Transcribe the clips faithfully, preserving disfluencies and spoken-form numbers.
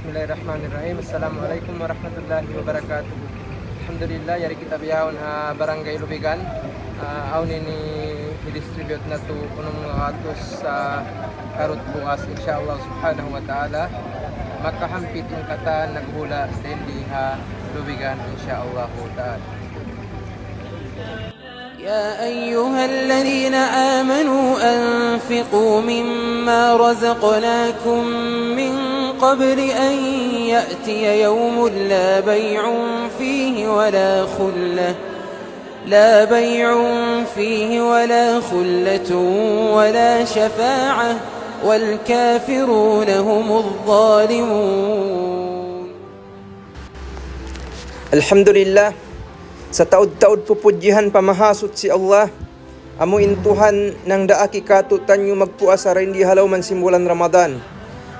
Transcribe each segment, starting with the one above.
Bismillahirrahmanirrahim. Assalamu alaykum warahmatullahi wabarakatuh. Alhamdulillah, yari kita bihaun ha Barangay Lubigan. Ah, awn ini i-distribute natu' unum ngagatus karut bugas, insya Allah subhanahu wa ta'ala. Makahampit in katan naghuhula' dayn di ha Lubigan, insya Allah ta'ala. يا أيها الذين آمنوا أنفقوا مما رزقناكم من قبل أن يأتي يوم لا بيع فيه ولا خلة، لا بيع فيه ولا خلة ولا شفاعة، والكافرون هم الظالمون. Alhamdulillah, sataud-taud pupudjihan pa Mahasuchi Allah, amu in Tuhan nangdaak kātu'niyu magpuasa dayn di ha lawm sin bulan Ramadan.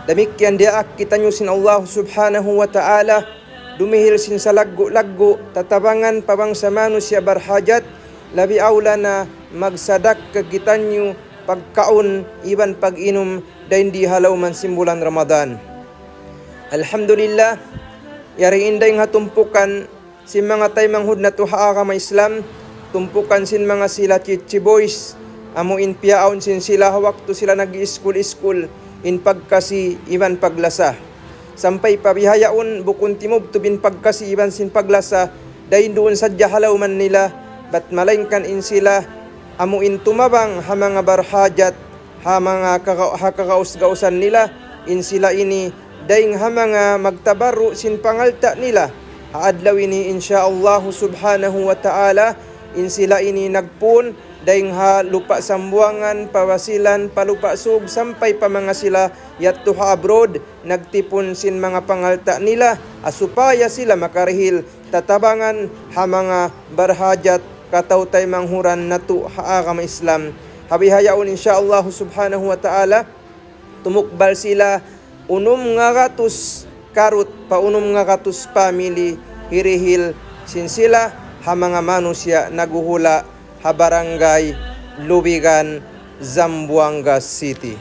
Damikkiyan diyaak kitaniyu sin Allah subhanahu wa ta'ala, dumihil sin salaggu'-laggu' tatabangan pa bangsa manusiya' barhajat, labi awla na magsadakka kitaniyu pagkaun iban pag-inum dayn di ha lawm sin bulan Ramadan. Alhamdulillah, yari in dayng ha tumpukan sin manga taymanghud natu' ha agama Islam, tumpukan sin manga sila Chichi Boys, amu in piyaawn sin sila ha waktu sila nag-iskul-iskul, in pagkasi iban paglasa. Sampay pa bihaun, bukun timubtub in pagkasi iban sin paglasa, dayn duun sadja ha lawm nila, bat malaingkan in sila, amu in tumabang ha manga barhajat, ha manga kaga-, ha kagaus-gausan nila, in sila ini dayng ha manga magtabarru' sin pangalta' nila. Ha adlaw ini, insya Allah subhanahu wa ta'ala, in sila ini nagpun dayng ha Lupa' Sambuwangan, pa Basilan, pa Lupa' Sug, sampay pa manga sila yadtu ha abroad, nagtipun sin manga pangalta' nila, ha supaya sila makarihil tatabangan ha manga barhajat kataw-taymanghuran natu' ha agama Islam. Ha bihaun, insya Allah subhanahu wa ta'ala, tumukbal sila unum ngagatus karut pa unum ngagatus family hirihil sin sila ha manga manusiya' naghuhula' ha Barangay Lubigan, Zamboanga City.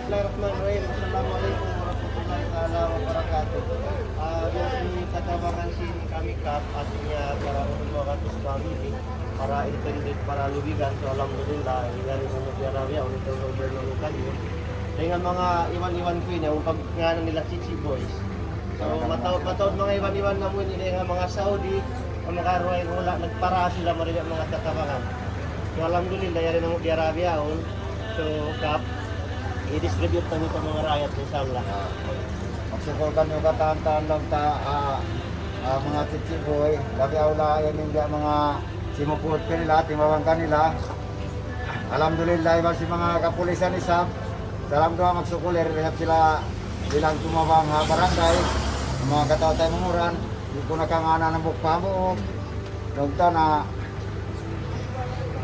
Bismillahirrahmanirrahim. Assalamualaikum warahmatullahi taala wabarakatuh. Ah, biya' sin katabangan sin kami kap, hātinya para unum ngagatus family, para intended para Lubigan. So, alhamdulillah, yari na mu tiya' rabiya, ulit ang over na mu kami. Dayn ha manga iban-iban ku ini, amu in pagngānan nila Chichi Boys. So, mataud, mataud manga iban-iban namu' ini dayn ha manga Saudi, manga karuwa in hula', nagpara sila mari manga tatabangan. So, alhamdulillah, yari na mu tiya' rabiya yaun. So, kap, i-distribute ta ini pa manga raayat, insya Allah. Ah, magsukul kami katan-katan laung ta, ah, ah, manga Chichi Boy, labi awla yan in manga simupurt kanila, timabang kanila. Alhamdulillah, iban sin manga kapulisan isab. Salam duwaa magsukul, yari isab sila bilang tumabang ha barangay, manga kataw-taymanghuran, di' ku na kangānan hambuuk pa hambuuk. Laung ta na,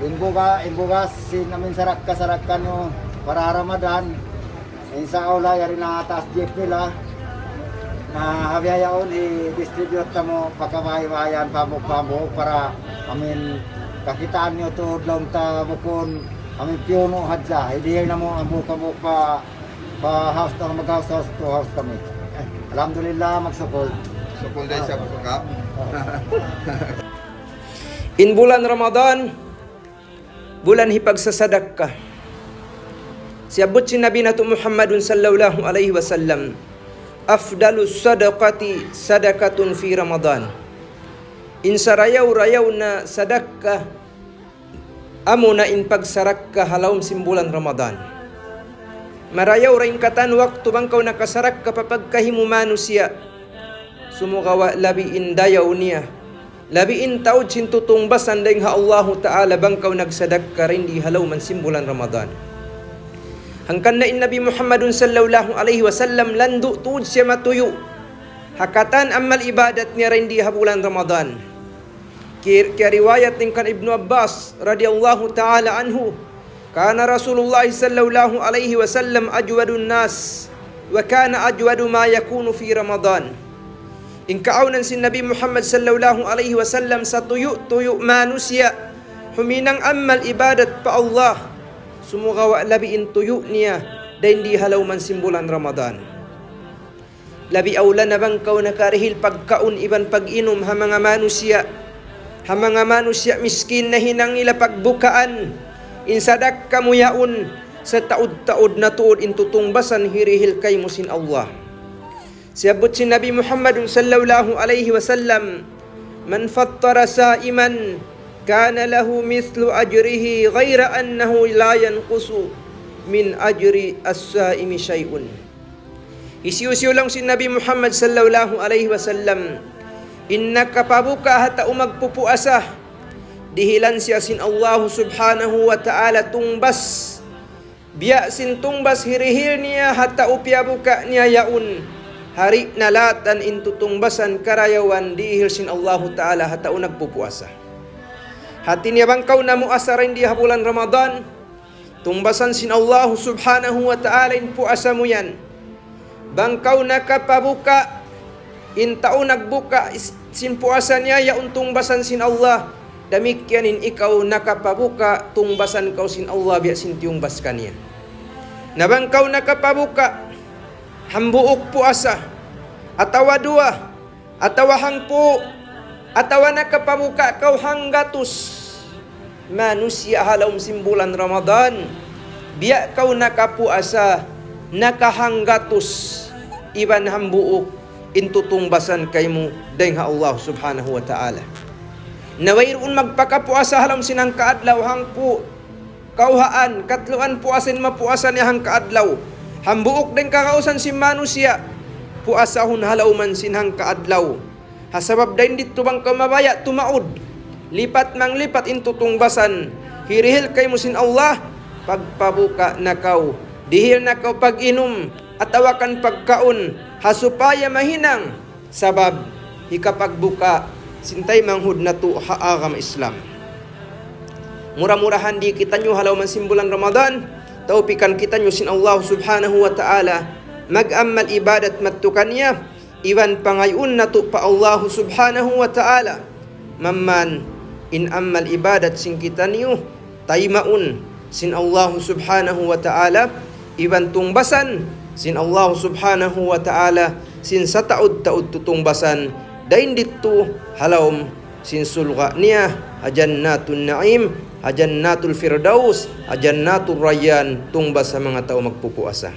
in buga-, in bugas, sin amin sarakka-sarakka niyu para Ramadan. Insya Allah, yari na taas jeep nila. Na ha bihaun, i-distribute namu' pa kabāy-bāyan, pa hambuuk-hambuuk, para amin kakitaan niyu tuud laung ta bukun amin piyunu' hadja. Idihil namu' hambuuk-hambuuk pa, pa house to, mag-house, house to house kami. Alhamdulillah, magsukul. Sukul da isab, kap. In bulan Ramadan, bulan hipagsasadakka. Siyabbut sin Nabi natu' Muhammadun sallallahu alayhi wasallam, "Afdalus sadaqati sadaqatun fi Ramadan." In sarayaw-rayaw na sadakka, amuna in pagsarakka ha lawm sin bulan Ramadan. Marayaw ra in katan waktu bang kaw nakasarakka pa pagkahi mu manusiya'. Sumagawa' labi in dayaw niya, labi in taud sin tutungbasan dayn ha Allahu Ta'ala bang kaw nagsadakka dayn di ha lawm sin bulan Ramadan. Hangkan na in Nabi Muhammadun sallallahu alayhi wasallam landu' tuud siya matuyu' ha katan amal ibadat niya dayn di ha bulan Ramadan. Ki-, kiyariwayat dayn kan Ibnu Abbas radiyallahu ta'ala anhu, كان رسول الله صلى الله عليه وسلم أجود الناس، وكان أجود ما يكون في رمضان. In kaawnan sin Nabi Muhammad sallallahu alayhi wasallam satuyu'-tuyu' manusiya', Huminang amal ibadat pa Allah, sumagawa' labi in tuyu' niya, dayn di ha lawm sin bulan Ramadan. Labi awla na bang kaw nakarihil pagkaun iban pag-inum ha manga manusiya', ha manga manusiya' miskin nahinang nila pagbukaan, in sadakka mu yaun, sataud-taud na tuud in tutungbasan hirihil kaymu sin Allah. Siyabbut sin Nabi Muhammad sallallahu alayhi wasallam, من فطر صائما كان له مثل أجره غير أنه لا ينقص من أجر الصائم شيء. Hisiyu-siyu laung sin Nabi Muhammad sallallahu alayhi wasallam, in nakapabuka' ha tau magpupuasa, dihilan siya sin Allah subhanahu wa ta'ala tungbas. Biya' sin tungbas hirihil niya ha tau piyabuka' niya yaun. Hari na latan in tutungbasan karayawan dihil sin Allahu Ta'ala ha tau nagpupuasa. Hati niya bang kaw namuasa dayn di ha bulan Ramadan, tungbasan sin Allahu Subhanahu wa Ta'ala in puasa mu yan. Bang kaw nakapabuka', in tau nagbuka' is-, sin puasa niya, yaun tungbasan sin Allah. Damikkiyan in ikaw nakapabuka', tungbasan kaw sin Allah, biya' sin tiyungbas kaniya. Na bang kaw nakapabuka', hambuuk puasa, atawa duwa, atawa hangpu', atawa nakapabuka' kaw hanggatus manusiya' ha lawm sin bulan Ramadan, biya' kaw nakapuasa, nakahanggatus, iban hambuuk, in tutungbasan kaymu dayn ha Allah Subhanahu wa Ta'ala. Na wayruun magpakapuasa ha lawm sin hangka adlaw, hangpu', kawhaan, katluan puasa in mapuasa niya hangka adlaw. Hambuuk dayn kagausan sin manusiya', puasahun ha lawm sin hangka adlaw. Ha sabab dayn didtu bang kaw mabaya' tumaud, lipat manglipat in tutungbasan hirihil kaymu sin Allah, pagpabuka' na kaw, dihil na kaw pag-inum, atawa kan pagkaun, ha supaya mahinang, sabab hikapagbuka' sin taymanghud natu' ha agama Islam. Mura-murahan di kitaniyu ha lawm sin bulan Ramadan, tawpikan kitaniyu sin Allah Subhanahu wa Ta'ala, mag-amal ibadat madtu kaniya, iban pangayuun natu' pa Allah Subhanahu wa Ta'ala. Mamman in amal ibadat sin kitaniyu, taymaun sin Allah Subhanahu wa Ta'ala, iban tungbasan sin Allah Subhanahu wa Ta'ala, sin sataud-taud tutungbasan, dayn didtu ha lawm sin surga' niya, ha Jannatun Na'im, ha Jannatul Firdaus, ha Jannatul Rayyan, tungbas ha manga tau magpupuasa.